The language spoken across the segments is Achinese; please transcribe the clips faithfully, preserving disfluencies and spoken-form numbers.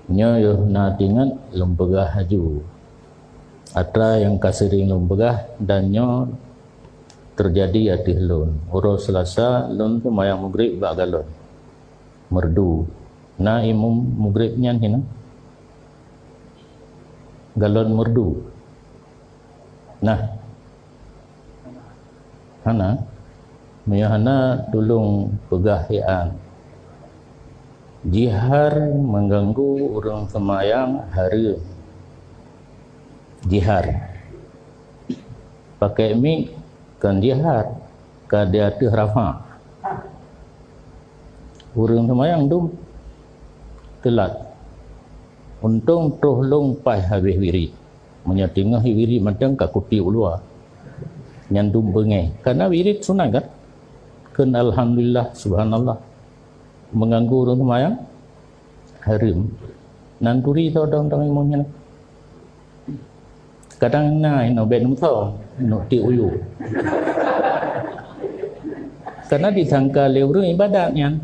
Nyoe yoh na teuingat lôn peugah laju. Atra nyang ka seuring lôn peugah dan nyoe teujadi ateueh lôn. Uroe Seulasa lôn seumayang Maghrib bak galon meurdu. Na imum Maghrib nyan hinan? Galon meurdu. Nah. Hana. Meunyoe hana, tulông peugah hian. Jihar meuganggu ureuëng seumayang hareuem. Jihar. Pakai mik kon jihar, ka di ateueh rafa'. Ureuëng seumayang dum teulat. Untông troh lông paih habéh wirit. Meunyoe teungoh wirit mantong ka kutiek u luwa. Nyan dum beungéh. Karena wirit sunat kan? Kheun alhamdulillah, subhanallah. Meuganggu ureuëng seumayang hareuem. Nan turi tho dong-dong imum nyan. Kadang na inoe bék nusong, inoe tiek u luwa. Karena disangka lé ureuëng ibadat nyan.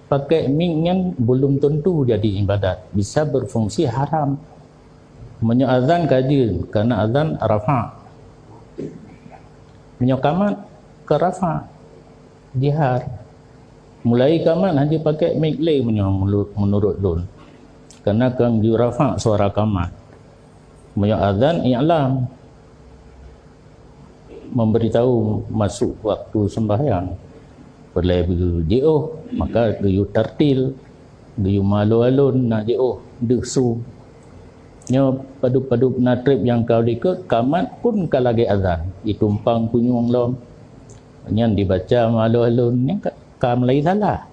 Pakai mik nyan belum tentu jadi ibadat, bisa berfungsi haram. Meunyoe azan ka jeuet, karena azan rafa'. Meunyoe kamat, ka rafa'. Jihar. Mulai kamat hana pakai mik lé meunyoe mulu-, meunurot lôn. Karena kon geurafa' suara kamat. Meunyoe azan, i'lam. Memberitahu masuk waktu sembahyang. Peureulée jiôh, maka geuyue tartil, geuyue meualon-alon na jiôh deuh su. Nyoe padub-padub na treb nyang ka likot, kamat pun ka lagée azan, jitumpang kunyueng lom. Nyan dibaca meualon-alon, nyan ka, ka mulai salah.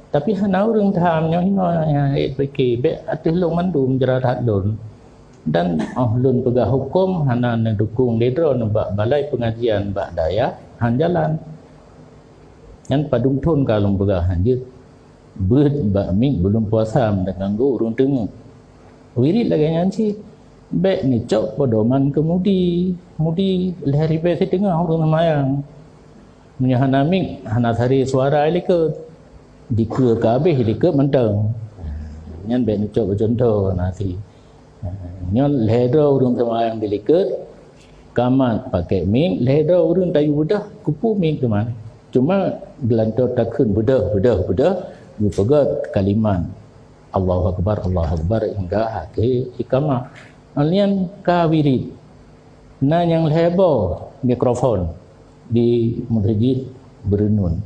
Tapi hana ureuëng tham nyoe hinoe nyang ék pike bék ateueh lôn mandum jeurah that lôn. Dan óh lôn peugah huköm hana neudukong lé droe nibak balai peungajian bak dayah han jalan. Nyan padum thon ka lôn peugah han jeuet. Beuet bak mik buleuen puasa meuganggu ureuëng teungeut. Wirit lagée nyan cit. Bék neucok pedoman keu mudi. Mudi lhée ribée siteungoh ureuëng seumayang. Meunyoe hana mik, hana sari suara likot. Dikeue ka habéh likot mantong. Nyan bék neucok beucuntoh na si. Nyoe lhée droe ureuëng seumayang di likot, kamat pakai mik, lhée droe ureuëng tayue beudôh, kupu mik teuma. Cuma geulantoe takheun beudôh, beudôh, beudôh, geupeugah kalimat Allahu Akbar, Allahu Akbar hingga akhé ikamah. Nyan ka wirit. Na nyang lhée boh mikrofon di Meuseujid Beureunuen.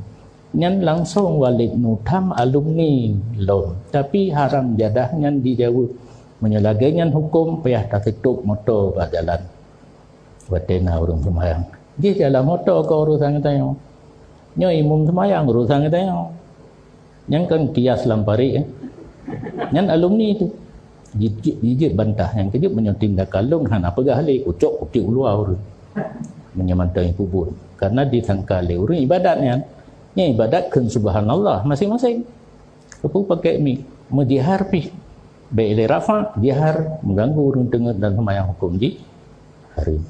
Nyan langsong Walid Nutham alumni lom, tapi haram jadah nyan dijaweueb. Meunyoe lagée nyan huköm, payah taseutôb moto bak jalan. Watée na ureuëng seumayang. Jih jalan moto keu urosan geutanyoe. Nyoe imum seumayang urosan geutanyoe. Nyan kan kias lam parit, eh. Nyan alumni tu. Jijeuet, jijeuet bantah nyang keujeuet meunyoe tindakan lôn hana peugah lé, kucok kutiek u luwa ureuëng. Meunyoe mantong peubuet. Karena disangka lé ureuëng ibadat nyan. Nyan ibadat kheun subhanallah masing-masing. Keupeue pakai mik? Meujihar pih. Bék lé rafa', jihar meuganggu ureuëng teungeut dan seumayang huköm jih hareuem.